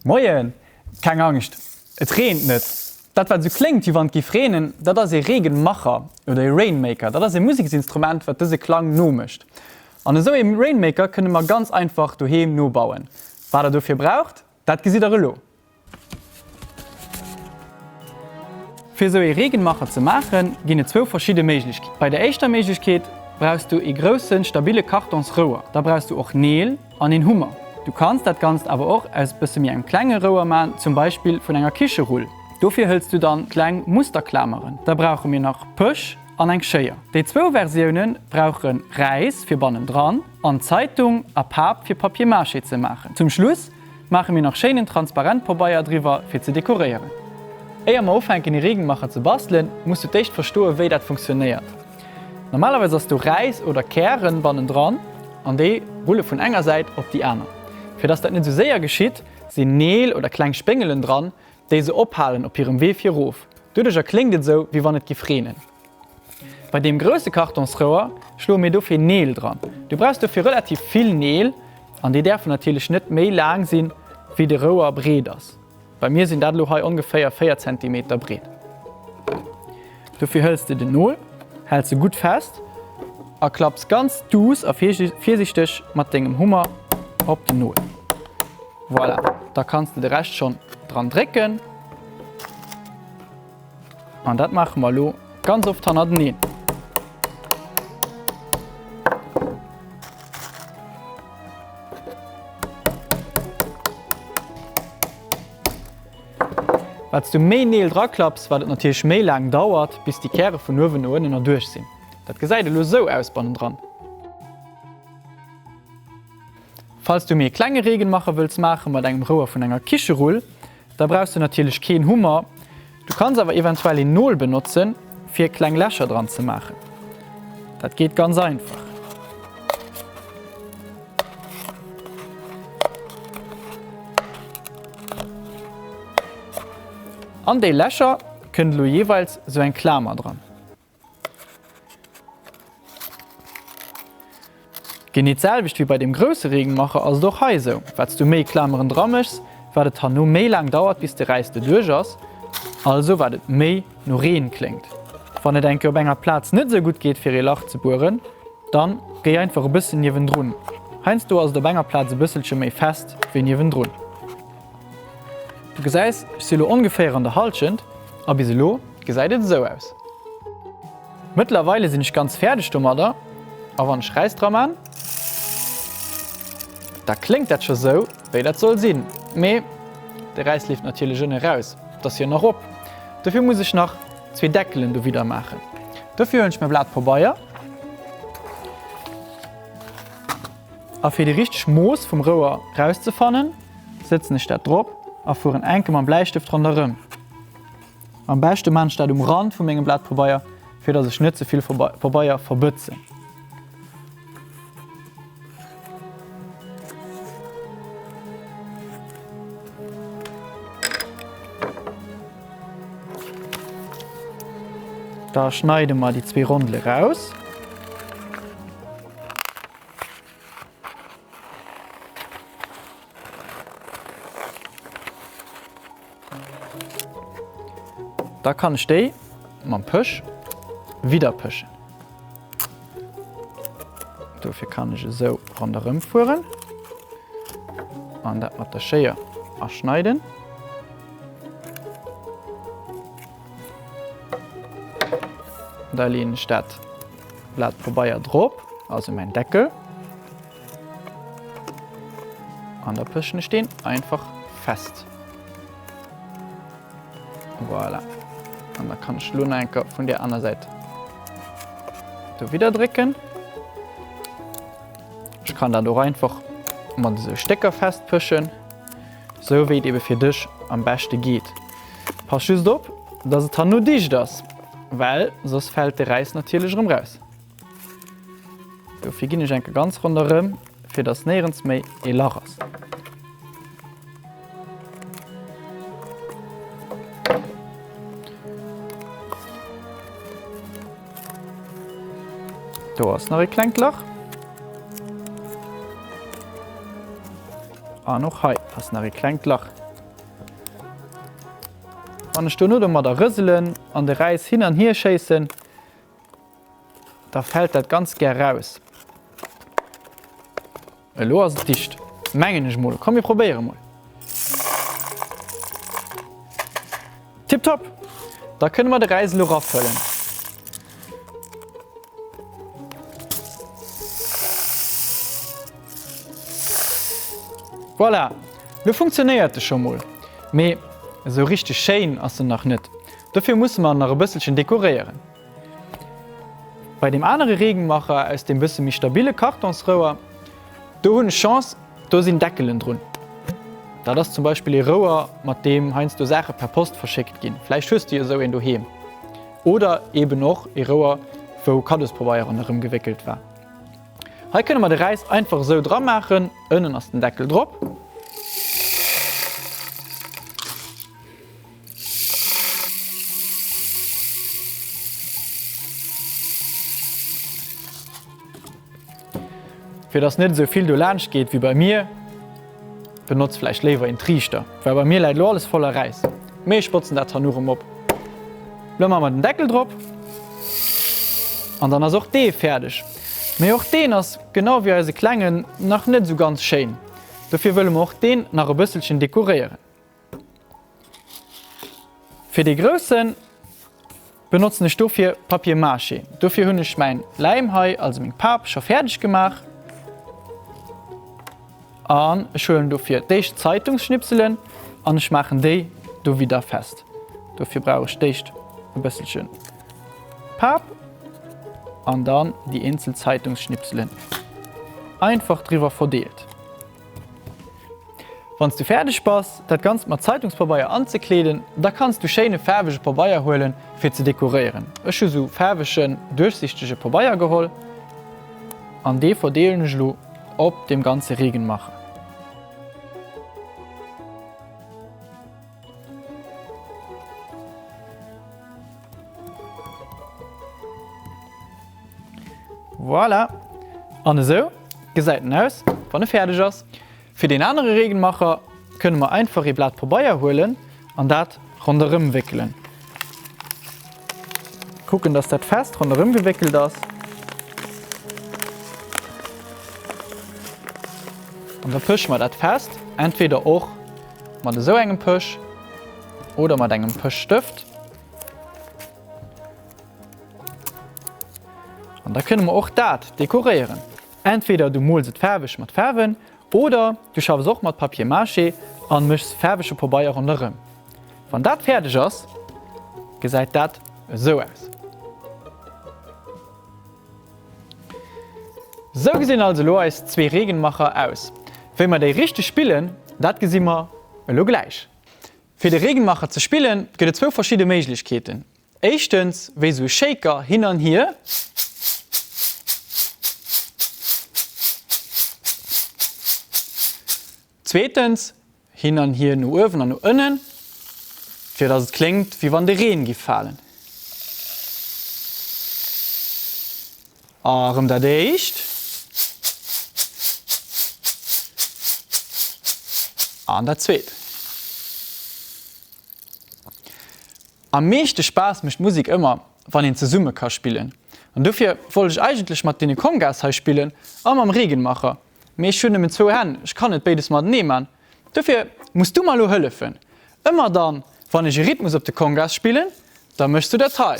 Moien! Keng Angscht, et reent net. Dat wat esou kléngt wéi wann et giff reenen, dat ass ee Regenmacher oder ee Rainmaker. Dat ass ee Museksinstrument wat dëse Klang nomécht. An esou ee Rainmaker kënne mer ganz einfach doheem nobauen. Wat der dofir braucht, dat gesitt der elo. Fir esou ee Regenmacher ze maachen, ginn et zwou verschidde Méiglechkeeten. Bei der éischter Méiglechkeet brauchs du ee groussen, stabille Kartonsrouer. Da brauchs du och Neel an een Hummer. Du kanns dat Ganzt awer och aus bësse méi engem klenge Rouer man, zum Beispill vun enger Kicherull. Dofir hëls du dann kleng Musterklameren. Da brauche mir nach Pësch an eng Schéier. Déi zwou Versioune brauche Räis fir bannendran an Zeitung a Pap fir Papier-mâché ze maachen. Zum Schluss maache mir nach schéinen transparent Pobeier driwwer fir ze dekoréieren. Éier mer ufänken ee Regenmacher ze bastelen, muss du d'éischt verstoen wéi dat funktionéiert. Normalerweis ass do Räis oder Kären bannendran an déi rulle vun enger Säit op déi aner. Fir dass dat net sou séier geschitt, sinn Neel oder kleng Spéngelen dran, déi se ophalen op hirem Wee fir erof. Doduercher kléngt et sou wéi wann et giff reenen. Bei deem grousse Kartonsrouer schloe mir dofir Neel dran. Du brauchs dofir relativ vill Neel an déi däerfen natierlech net méi laang sinn, wéi de Rouer breet ass. Bei mir sinn dat elo hei ongeféier 4 Zentimeter breet. Dofir hëls de den Nol, häls se gutt fest a klapps ganz duuss a virsiichteg mat dengem Hummer op den Nol. Voilà, da kanns de de Rescht schonn dran drécken. An dat maache mer elo ganz oft hannerteneen. Wat s du méi Neel draklapps, wat et natierlech méi laang dauert, bis déi Käre vun uewen no ënnen erduerch sinn. Dat gesäit elo esou aus bannendran. Falls du méi e klenge Regenmacher wëlls maache mat engem Rouer vun enger Kicherull, da brauchs du natierlech keen Hummer. Du kanns awer eventuell een Nol benotzen, fir kleng Lächer dran ze maachen. Dat geet ganz einfach. An déi Lächer kënnt elo jeeweils sou eng Klamer dran. Genee d'selwecht wéi bei deem grousse Regenmacher ass et och hei esou, wat s du méi Klameren dra méchs, wat et herno méi laang dauert bis de Räis doduerch ass, also wat et méi no Reen kléngt. Wann et eng Kéier op enger Plaz net esou gutt geet fir ee Lach ze bueren, dann géi einfach e bëssen niewendrun. Heiansdo ass et op enger Plaz e bësselche méi fest wéi niewendrun. Du gesäis, ech si elo ongeféier an der Halschent a bis elo gesäit et esou aus. Mëttlerweile sinn ech ganz fäerdeg domadder a wann ech Räis dra man, da kléngt dat scho sou wéi dat soll sinn. Mee de Räis leeft natierlech ënne raus, et ass jo nach op. Dofir muss ech nach zwee Deckelen dowidder maachen. Dofir huelen ech mer Blat Pabeier. A fir déi richteg Mooss vum Rouer rauszefannen, sëtzen ech dat drop a fueren enke mam Bläistëft ronderëm. Am beschte maan ech dat um Rand vu mengem Blat Pabeier, fir dass ech net ze vill Pabeier verbëtzen. Da schneide mer déi zwee Rondele raus. Da kann ech déi mam Pësch widder pëschen. Dofir kann ech esou ronderëm fueren an dat mat der Schéier aschneiden. Da leen ech dat Blat Pabeier drop, also mäin Deckel, an da pëschen ech deen einfach fest. Voilà. An da kann ech lo nach enker vun der aner Säit do widder drécken. Ech kann dat och einfach mat esou Stécker festpëschen, sou wéi et ebe fir dech am beschte geet. Pass just op, dass et herno dicht ass, well soss fält de Räis natierlech erëm raus. Dofir ginn ech enke ganz ronderëm, fir dass néierens méi ee Lach ass. Do ass nach e klengt Lach. An och hei ass nach e klengt Lach. Wann ech dono domadder rëselen an de Räis hin an hier schéissen, da fält dat ganz gär raus. Elo ass et dicht, mengen ech mol. Komm mir probéiere mol. Tiptop! Da kënne mer de Räis elo rafëllen. Voilà, lo funktionéiert e scho mol. Mee esou richteg schéin ass en nach net. Dofir musse mer en nach e bësselchen dekoréieren. Bei deem anere Regenmacher aus deem bësse méi stabile Kartonsrouer, do hunn ech Chance, do sinn Deckelen drun. Dat ass zum Beispill ee Rouer, mat deem heiansdo Saache per Post verschéckt ginn. Vläicht hues du jo esou een doheem. Oder eben och ee Rouer, wou Kaddospabeier ronderëm gewéckelt war. Hei kënne mer de Räis einfach esou dra maachen, ënnen ass den Deckel drop. Fir dass net esou vill do laanscht geet wéi bei mir, benotz vläicht léiwer een Triichter, well bei mir läit elo alles voller Räis. Mee ech botzen dat herno rëm op. Lo maache mer den Deckel drop an dann ass och dee fäerdeg. Mee och deen ass, genau wéi eise klengen, nach net esou ganz schéin. Dofir wëlle mer och deen nach e bësselchen dekoréieren. Fir dee groussen benotzen ech dofir Papier mâché. Dofir hunn ech mäin Läim hei, also meng Pap, scho fäerdeg gemaach. An ech huelen dofir d'éischt Zeitungsschnipselen an ech maachen déi do widder fest. Dofir brauch ech d'éischt e bësselche Pap an dann déi eenzel Zeitungsschnipselen einfach driwwer verdeelt. Wann s du fäerdeg bass, dat Ganzt mat Zeitungspabeier anzekleeden, da kanns du schéine faarwege Pabeier huelen, fir ze dekoréieren. Ech hu sou faarwegen, duerchsichtege Pabeier geholl an dee verdeelen ech elo op deem ganze Regenmacher. Voilà! An esou gesäit en aus, wann e fäerdeg ass. Fir deen anere Regenmacher kënne mer einfach ee Blat Pabeier huelen an dat ronderëm wéckelen. Kucken, dass dat fest ronderëm gewéckelt ass. An da pësche mer dat fest, entweder och mat esou engem Pësch oder mat engem Pëschstëft. An da kënne mer och dat dekoréieren. Entweder du mools et faarweg mat Faarwen oder du schaffs och mat Papier mâché an méchs faarwege Pabeier ronderëm. Wann dat fäerdeg ass, gesäit dat esou aus. Sou gesinn also elo eis zwee Regenmacher aus. Wéi mer déi richteg spillen, dat gesi mer elo gläich. Fir de Regenmacher ze spillen, gëtt et zwou verschidde Méiglechkeeten. Éischtens wéi sou e Shaker hin an hier. Zweetens hin an hier no uewen an no ënnen, fir dass et kléngt wéi wann de Reen giff falen. A rëm dat éischt. An dat zweet. Am meeschte Spaass mécht Musek ëmmer, wann een zesumme ka spillen. An dofir wollt ech eigentlech mat deene Congas hei spillen a mam Regenmacher. Mee ech hunn nëmmen zwou Hänn, ech kann net béides matenee man. Dofir muss du mer elo hëllefen. Ëmmer dann, wann ech e Rhythmus op de Congas spillen, da méchs du dat hei.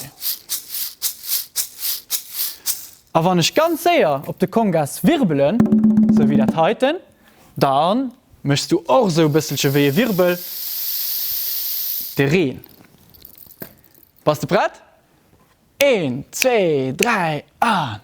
A wann ech ganz séier op de Congas wirbelen, sou wéi dat heiten, da méchs du och esou e bësselche wéi e Wirbel de Reen. Bass de prett? Een, zwee, dräi an!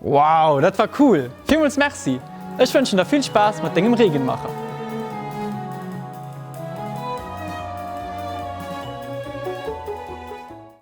Wow, dat war cool! Villmools Merci! Ech wënschen der vill Spaass mat dengem Regenmacher!